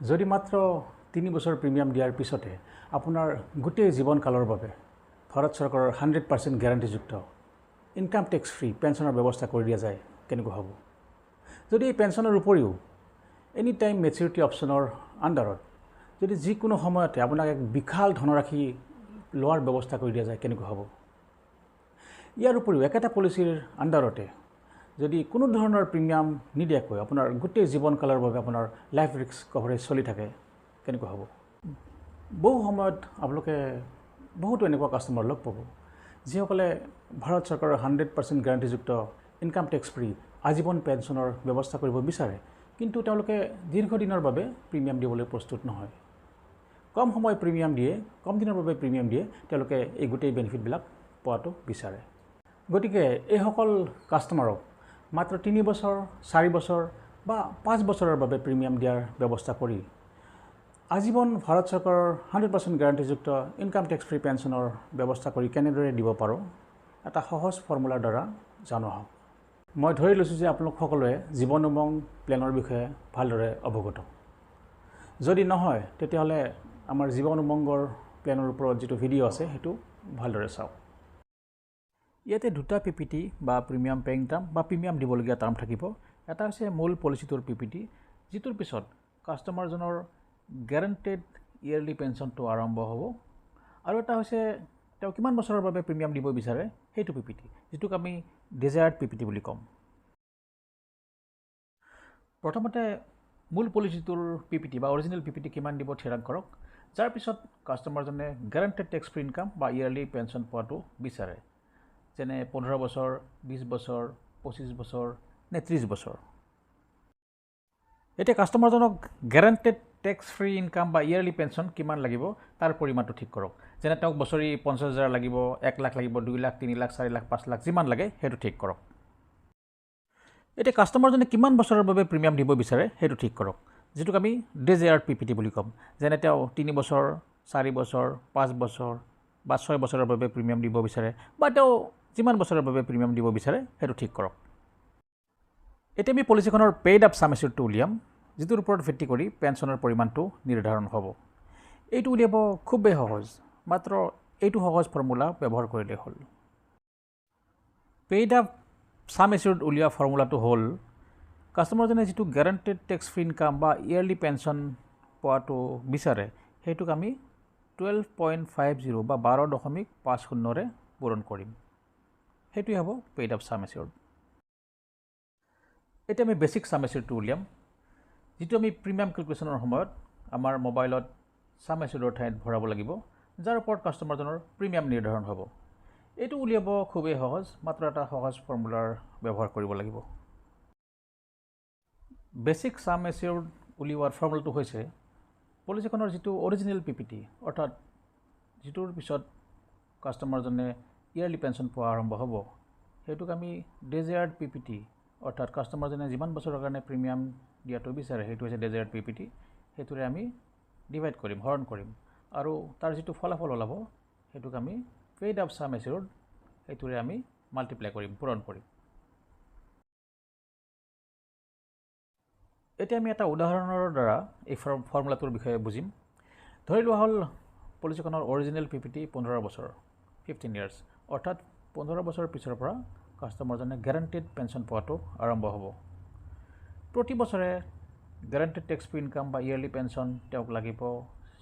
যদি মাত্ৰ 3 বছৰ প্ৰিমিয়াম দিয়াৰ পিছতে আপোনাৰ গোটেই জীৱনকালৰ বাবে ভাৰত চৰকাৰৰ 100% গেৰাণ্টিযুক্ত ইনকাম টেক্স ফ্ৰী পেঞ্চনৰ ব্যৱস্থা কৰি দিয়া যায় কেনেকুৱা হ'ব? যদি এই পেঞ্চনৰ উপৰিও এনি টাইম মেচিউৰিটি অপশ্যনৰ আণ্ডাৰত যদি যিকোনো সময়তে আপোনাক এক বিশাল ধনৰাশি লোৱাৰ ব্যৱস্থা কৰি দিয়া যায় কেনেকুৱা হ'ব? ইয়াৰ উপৰিও একেটা পলিচিৰ আণ্ডাৰতে যদি কোনো ধৰণৰ প্ৰিমিয়াম নিদিয়াকৈ আপোনাৰ গোটেই জীৱনকালৰ বাবে আপোনাৰ লাইফ ৰিস্ক কভাৰেজ চলি থাকে কেনেকুৱা হ'ব? বহু সময়ত আপোনালোকে বহুতো এনেকুৱা কাষ্টমাৰ লগ পাব যিসকলে ভাৰত চৰকাৰৰ 100% গেৰাণ্টিযুক্ত ইনকাম টেক্স ফ্ৰী আজীৱন পেঞ্চনৰ ব্যৱস্থা কৰিব বিচাৰে, কিন্তু তেওঁলোকে দীৰ্ঘদিনৰ বাবে প্ৰিমিয়াম দিবলৈ প্ৰস্তুত নহয়। কম সময় প্ৰিমিয়াম দিয়ে, কম দিনৰ বাবে প্ৰিমিয়াম দিয়ে, তেওঁলোকে এই গোটেই বেনিফিটবিলাক পোৱাটো বিচাৰে। গতিকে এইসকল কাষ্টমাৰক মাত্ৰ 3 বছৰ, 4 বছৰ বা 5 বছৰৰ বাবে প্ৰিমিয়াম দিয়াৰ ব্যৱস্থা কৰি আজীৱন ভাৰত চৰকাৰৰ 100% গেৰাণ্টিযুক্ত ইনকাম টেক্স ফ্ৰী পেঞ্চনৰ ব্যৱস্থা কৰি কেনেদৰে দিব পাৰোঁ এটা সহজ ফৰ্মুলাৰ দ্বাৰা জানো আহক। মই ধৰি লৈছোঁ যে আপোনালোক সকলোৱে জীৱন উমং প্লেনৰ বিষয়ে ভালদৰে অৱগত। যদি নহয় তেতিয়াহ'লে আমাৰ জীৱন উমংগৰ প্লেনৰ ওপৰত যিটো ভিডিঅ' আছে সেইটো ভালদৰে চাওক। ইয়াতে দুটা পিপিটি বা প্ৰিমিয়াম পেয়িং টাৰ্ম বা প্ৰিমিয়াম দিবলগীয়া টাৰ্ম থাকিব। এটা হৈছে মূল পলিচিটোৰ পিপিটি, যিটোৰ পিছত কাষ্টমাৰজনৰ গেৰাণ্টেড ইয়েৰলি পেঞ্চনটো আৰম্ভ হ'ব, আৰু এটা হৈছে তেওঁ কিমান বছৰৰ বাবে প্ৰিমিয়াম দিব বিচাৰে সেইটো পিপিটি, যিটোক আমি ডিজায়াৰ্ড পিপিটি বুলি ক'ম। প্ৰথমতে মূল পলিচিটোৰ পিপিটি বা অৰিজিনেল পিপিটি কিমান দিব থিৰাং কৰক, যাৰ পিছত কাষ্টমাৰজনে গেৰাণ্টেড টেক্স ফ্ৰী ইনকাম বা ইয়েৰলি পেঞ্চন পোৱাটো বিচাৰে, যেনে 15 বছৰ, 20 বছৰ, 25 বছৰ নে 30 বছৰ। এতিয়া কাষ্টমাৰজনক গেৰাণ্টেড টেক্স ফ্ৰী ইনকাম বা ইয়েৰলি পেঞ্চন কিমান লাগিব তাৰ পৰিমাণটো ঠিক কৰক, যেনে তেওঁক বছৰি 50,000 লাগিব, 1 লাখ লাগিব, 2 লাখ, 3 লাখ, 4 লাখ, 5 লাখ, যিমান লাগে সেইটো ঠিক কৰক। এতিয়া কাষ্টমাৰজনে কিমান বছৰৰ বাবে প্ৰিমিয়াম দিব বিচাৰে সেইটো ঠিক কৰক, যিটোক আমি ডিজায়াৰ্ড পিপিটি বুলি ক'ম, যেনে তেওঁ 3 বছৰ, 4 বছৰ, 5 বছৰ বা 6 বছৰৰ বাবে প্ৰিমিয়াম দিব বিচাৰে বা তেওঁ যিমান বছৰৰ বাবে প্ৰিমিয়াম দিব বিচাৰে সেইটো ঠিক কৰক। এতিয়া আমি পলিচিখনৰ পেইড আপ চাম এচিউৰটো উলিয়াম, যিটোৰ ওপৰত ভিত্তি কৰি পেঞ্চনৰ পৰিমাণটো নিৰ্ধাৰণ হ'ব। এইটো উলিয়াব খুবেই সহজ, মাত্ৰ এইটো সহজ ফৰ্মুলা ব্যৱহাৰ কৰিলেই হ'ল। পেইড আপ চাম এচিউৰ্ড উলিওৱা ফৰ্মুলাটো হ'ল কাষ্টমাৰজনে যিটো গেৰাণ্টেড টেক্স ফ্ৰী ইনকাম বা ইয়েৰলি পেঞ্চন পোৱাটো বিচাৰে সেইটোক আমি 12.50 বা 12.50ৰে পূৰণ কৰিম, সেইটোৱে হ'ব পেইড আপ চাম এচিউৰ্ড। এতিয়া আমি বেছিক চাম এচিউৰ্ডটো উলিয়াম, যিটো আমি প্ৰিমিয়াম কেলকুলেশ্যনৰ সময়ত আমাৰ মোবাইলত চাম এচিউৰ্ডৰ ঠাইত ভৰাব লাগিব, যাৰ ওপৰত কাষ্টমাৰজনৰ প্ৰিমিয়াম নিৰ্ধাৰণ হ'ব। এইটো উলিয়াব খুবেই সহজ, মাত্ৰ এটা সহজ ফৰ্মুলাৰ ব্যৱহাৰ কৰিব লাগিব। বেছিক চাম এচিউৰ্ড উলিওৱাৰ ফৰ্মুলাটো হৈছে পলিচিখনৰ যিটো অৰিজিনেল পিপিটি, অৰ্থাৎ যিটোৰ পিছত কাষ্টমাৰজনে ইয়েৰলি পেঞ্চন পোৱা আৰম্ভ হ'ব, সেইটোক আমি ডিজায়াৰ্ড পিপিটি, অৰ্থাৎ কাষ্টমাৰজনে যিমান বছৰৰ কাৰণে প্ৰিমিয়াম দিয়াটো বিচাৰে সেইটো হৈছে ডিজায়াৰ্ড পিপিটি, সেইটোৰে আমি ডিভাইড কৰিম, হৰণ কৰিম, আৰু তাৰ যিটো ফলাফল ওলাব সেইটোক আমি পেইড আপ চাম এচিউৰ্ড সেইটোৰে আমি মাল্টিপ্লাই কৰিম, পূৰণ কৰিম। এতিয়া আমি এটা উদাহৰণৰ দ্বাৰা এই ফৰ্মুলাটোৰ বিষয়ে বুজিম। ধৰি লোৱা হ'ল পলিচিখনৰ অৰিজিনেল পিপিটি 15 বছৰ, 15 ইয়াৰ্ছ, অৰ্থাৎ 15 বছৰৰ পিছৰ পৰা কাষ্টমাৰজনে গেৰাণ্টেড পেঞ্চন পোৱাটো আৰম্ভ হ'ব। প্ৰতি বছৰে গেৰাণ্টেড টেক্স ফ্ৰী ইনকাম বা ইয়েৰলি পেঞ্চন তেওঁক লাগিব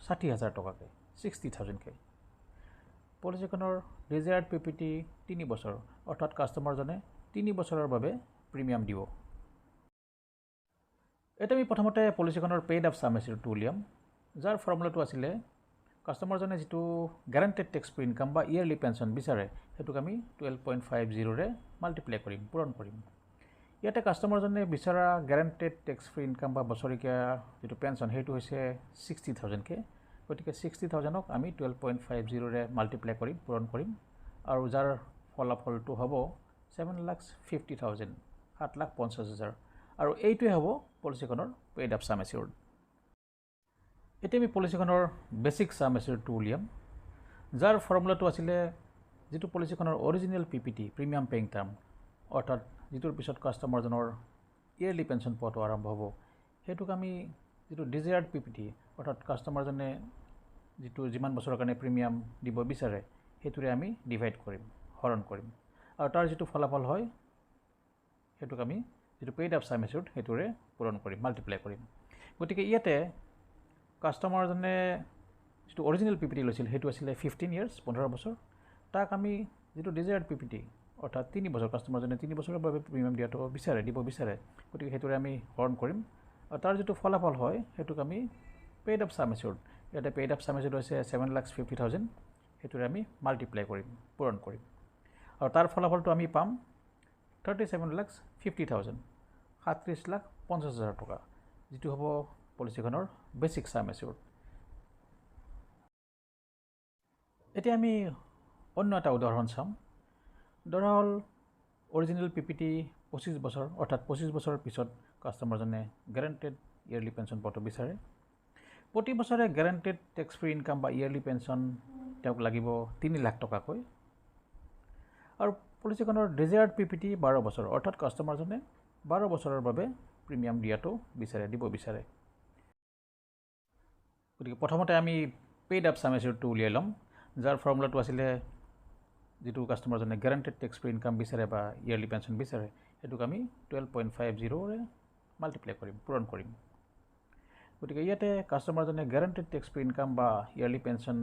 60,000 টকাকৈ, 60,000কৈ। পলিচিখনৰ ডিজায়াৰ্ড পিপিটি 3 বছৰ, অৰ্থাৎ কাষ্টমাৰজনে 3 বছৰৰ বাবে প্ৰিমিয়াম দিব। এতিয়া আমি প্ৰথমতে পলিচিখনৰ পেইড আপ চাম এচিউৰটো উলিয়াম, যাৰ ফৰ্মুলাটো আছিলে কাষ্টমাৰজনে যিটো গেৰাণ্টেড টেক্স ফ্ৰী ইনকাম বা ইয়েৰলি পেঞ্চন বিচাৰে সেইটোক আমি 12.50ৰে মাল্টিপ্লাই কৰিম, পূৰণ কৰিম। ইয়াতে কাষ্টমাৰজনে বিচৰা গেৰাণ্টেড টেক্স ফ্ৰী ইনকাম বা বছৰেকীয়া যিটো পেঞ্চন সেইটো হৈছে 60,000কৈ, গতিকে 60,000ক আমি 12.50ৰে মাল্টিপ্লাই কৰিম, পূৰণ কৰিম, আৰু যাৰ ফলাফলটো হ'ব 7,50,000, 7,50,000, আৰু এইটোৱে হ'ব পলিচিখনৰ পেইড আপ চাম এচিউৰ্ড। এতিয়া আমি পলিচিখনৰ বেছিক চাম এচিউৰ্ডটো উলিয়াম, যাৰ ফৰ্মুলাটো আছিলে যিটো পলিচিখনৰ original PPT, premium paying term, অৰ্থাৎ যিটোৰ পিছত কাষ্টমাৰজনৰ ইয়েৰলি পেঞ্চন পোৱাটো আৰম্ভ হ'ব, সেইটোক আমি যিটো ডিজায়াৰ্ড পি পি টি, অৰ্থাৎ কাষ্টমাৰজনে যিটো যিমান বছৰৰ কাৰণে প্ৰিমিয়াম দিব বিচাৰে সেইটোৰে আমি ডিভাইড কৰিম, হৰণ কৰিম, আৰু তাৰ যিটো ফলাফল হয় সেইটোক আমি যিটো পেইড আপ চাম এচিউৰ্ড সেইটোৰে পূৰণ কৰিম, মাল্টিপ্লাই কৰিম। গতিকে ইয়াতে কাষ্টমাৰজনে যিটো অৰিজিনেল পি পি টি লৈছিল সেইটো আছিলে 15 ইয়াৰ্ছ, 15 বছৰ। তাক আমি যিটো ডিজায়াৰ্ড পি পি টি, অৰ্থাৎ 3 বছৰ, কাষ্টমাৰজনে 3 বছৰৰ বাবে প্ৰিমিয়াম দিয়াটো বিচাৰে, দিব বিচাৰে, গতিকে সেইটোৰে আমি হৰণ কৰিম আৰু তাৰ যিটো ফলাফল হয় সেইটোক আমি পেইড আপ চাম এচিউৰ্ড, ইয়াতে পেইড আপ চাম এচিউৰ্ড হৈছে 7,50,000, সেইটোৰে আমি মাল্টিপ্লাই কৰিম, পূৰণ কৰিম, আৰু তাৰ ফলাফলটো আমি পাম 37,50,000, 37,50,000 টকা, যিটো হ'ব পলিচিখনৰ বেচিক চাম এচিউৰ্ড। এতিয়া আমি অন্য এটা উদাহৰণ চাম। ধৰা হ'ল অৰিজিনেল পি পি টি 25 বছৰ, অৰ্থাৎ 25 বছৰৰ পিছত কাষ্টমাৰজনে গেৰেণ্টেড ইয়েৰলি পেঞ্চন পোৱাটো বিচাৰে। প্ৰতি বছৰে গেৰেণ্টেড টেক্স ফ্ৰী ইনকাম বা ইয়েৰলি পেঞ্চন তেওঁক লাগিব 3 লাখ টকাকৈ, আৰু পলিচিখনৰ ডিজায়াৰ্ড পি পি টি 12 বছৰ, অৰ্থাৎ কাষ্টমাৰজনে 12 বছৰৰ বাবে প্ৰিমিয়াম দিয়াটো বিচাৰে, দিব বিচাৰে। গতিকে প্ৰথমতে আমি পেইড আপ চাম এচিউৰ্ডটো উলিয়াই ল'ম, যাৰ ফৰ্মুলাটো আছিলে যিটো কাষ্টমাৰজনে গেৰেণ্টেড টেক্স ফ্ৰী ইনকাম বিচাৰে বা ইয়েৰলি পেঞ্চন বিচাৰে সেইটোক আমি 12.50ৰে মাল্টিপ্লাই কৰিম, পূৰণ কৰিম। গতিকে ইয়াতে কাষ্টমাৰজনে গেৰেণ্টেড টেক্স ফ্ৰী ইনকাম বা ইয়েৰলি পেঞ্চন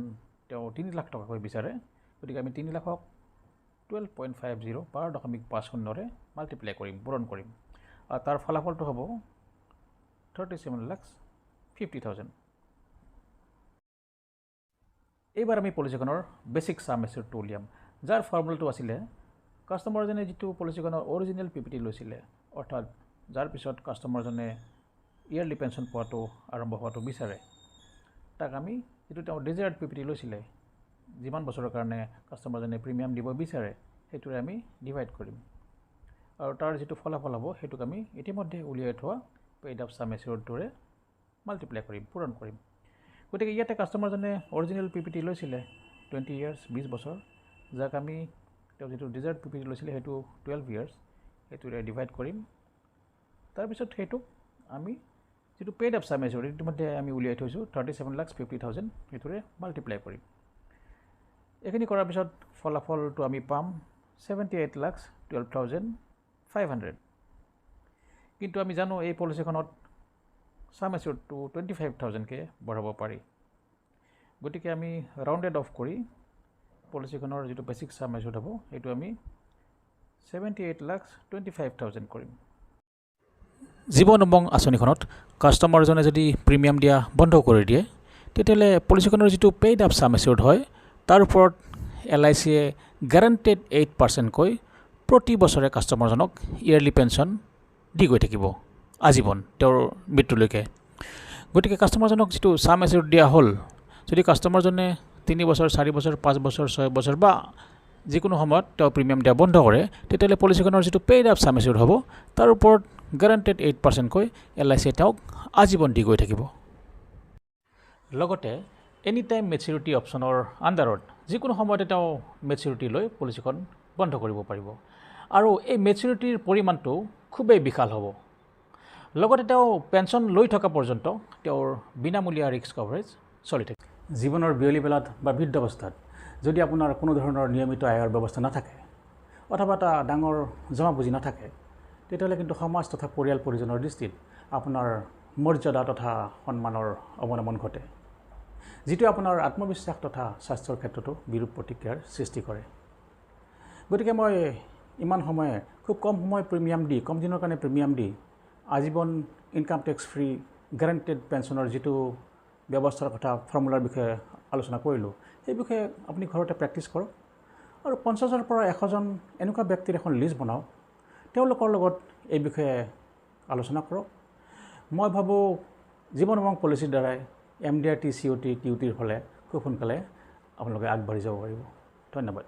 তেওঁ 3 লাখ টকাকৈ বিচাৰে, গতিকে আমি 3 লাখক 12.50 12.50ৰে মাল্টিপ্লাই কৰিম, পূৰণ কৰিম, আৰু তাৰ ফলাফলটো হ'ব 37,50,000। এইবাৰ আমি পলিচিখনৰ বেচিক চাম এচিউৰ্ডটো উলিয়াম, যাৰ ফৰ্মুলাটো আছিলে কাষ্টমাৰজনে যিটো পলিচিখনৰ অৰিজিনেল পি পি টি লৈছিলে, অৰ্থাৎ যাৰ পিছত কাষ্টমাৰজনে ইয়েৰলি পেঞ্চন পোৱাটো আৰম্ভ হোৱাটো বিচাৰে, তাক আমি যিটো তেওঁ ডিজায়াৰ্ড পি পি টি লৈছিলে, যিমান বছৰৰ কাৰণে কাষ্টমাৰজনে প্ৰিমিয়াম দিব বিচাৰে সেইটোৰে আমি ডিভাইড কৰিম, আৰু তাৰ যিটো ফলাফল হ'ব সেইটোক আমি ইতিমধ্যে উলিয়াই থোৱা পেইড আপ চাম এচিউৰ্ডটোৰে মাল্টিপ্লাই কৰিম, পূৰণ কৰিম। গতিকে ইয়াতে কাষ্টমাৰজনে অৰিজিনেল পি পি টি লৈছিলে 20 ইয়াৰ্ছ, 20 বছৰ, যাক আমি তেওঁ যিটো ডিজায়াৰ্ড পি পি টি লৈছিলে সেইটো 12 ইয়াৰ্ছ, সেইটোৰে ডিভাইড কৰিম। তাৰপিছত সেইটোক আমি যিটো পেইড আপ চাম এচিউৰ্ড ইতিমধ্যে আমি উলিয়াই থৈছোঁ 37,50,000, সেইটোৰে মাল্টিপ্লাই কৰিম। এইখিনি কৰাৰ পিছত ফলাফলটো আমি পাম 78,12,500। কিন্তু আমি জানো এই পলিচিখনত চাম এচিউৰ্ডটো 25,000কৈ বঢ়াব পাৰি, গতিকে আমি ৰাউণ্ডেড অফ কৰি পলিচিখনৰ যিটো বেচিক চাম এচিউৰ্ড হ'ব সেইটো আমি 78,25,000 কৰিম। জীৱন উমং আঁচনিখনত কাষ্টমাৰজনে যদি প্ৰিমিয়াম দিয়া বন্ধ কৰি দিয়ে তেতিয়াহ'লে পলিচিখনৰ যিটো পেইড আপ চাম এচিউৰ্ড হয় তাৰ ওপৰত এল I চিয়ে গেৰেণ্টেড 8%কৈ প্ৰতি বছৰে কাষ্টমাৰজনক ইয়েৰলি পেঞ্চন দি গৈ থাকিব আজীৱন তেওঁৰ মৃত্যুলৈকে। গতিকে কাষ্টমাৰজনক যিটো চাম এচিউৰ্ড দিয়া হ'ল, যদি কাষ্টমাৰজনে 3 বছৰ, 4 বছৰ, 5 বছৰ, 6 বছৰ বা যিকোনো সময়ত তেওঁ প্ৰিমিয়াম দিয়া বন্ধ কৰে তেতিয়াহ'লে পলিচিখনৰ যিটো পেইড আপ চাম এচিউৰ্ড হ'ব তাৰ ওপৰত গেৰেণ্টেড 8%কৈ এল I চিয়ে তেওঁক আজীৱন দি গৈ থাকিব। লগতে এনি টাইম মেচিউৰিটি অপশ্যনৰ আণ্ডাৰত যিকোনো সময়তে তেওঁ মেচিউৰিটি লৈ পলিচিখন বন্ধ কৰিব পাৰিব, আৰু এই মেচিউৰিটিৰ পৰিমাণটো খুবেই বিশাল হ'ব। লগতে তেওঁ পেঞ্চন লৈ থকা পৰ্যন্ত তেওঁৰ বিনামূলীয়া ৰিস্ক কভাৰেজ চলি থাকে। জীৱনৰ বিয়লি বেলাত বা বৃদ্ধাৱস্থাত যদি আপোনাৰ কোনো ধৰণৰ নিয়মিত আয়ৰ ব্যৱস্থা নাথাকে অথবা এটা ডাঙৰ জমা পুঁজি নাথাকে, তেতিয়াহ'লে কিন্তু সমাজ তথা পৰিয়াল পৰিজনৰ দৃষ্টিত আপোনাৰ মৰ্যাদা তথা সন্মানৰ অৱনমন ঘটে, যিটোৱে আপোনাৰ আত্মবিশ্বাস তথা স্বাস্থ্যৰ ক্ষেত্ৰতো বিৰূপ প্ৰতিক্ৰিয়াৰ সৃষ্টি কৰে। গতিকে মই ইমান সময়ে খুব কম সময় প্ৰিমিয়াম দি, কম দিনৰ কাৰণে প্ৰিমিয়াম দি আজীৱন ইনকাম টেক্স ফ্ৰী গেৰেণ্টেড পেঞ্চনৰ যিটো ব্যৱস্থাৰ কথা, ফৰ্মুলাৰ বিষয়ে আলোচনা কৰিলোঁ, সেই বিষয়ে আপুনি ঘৰতে প্ৰেক্টিছ কৰক আৰু 50ৰ পৰা 100জন এনেকুৱা ব্যক্তিৰ এখন লিষ্ট বনাওক, তেওঁলোকৰ লগত এই বিষয়ে আলোচনা কৰক। মই ভাবোঁ জীৱন উমং পলিচিৰ দ্বাৰাই M D R T, C অ' টি, টি ইউ টিৰ ফালে খুব সোনকালে আপোনালোকে আগবাঢ়ি যাব পাৰিব। ধন্যবাদ।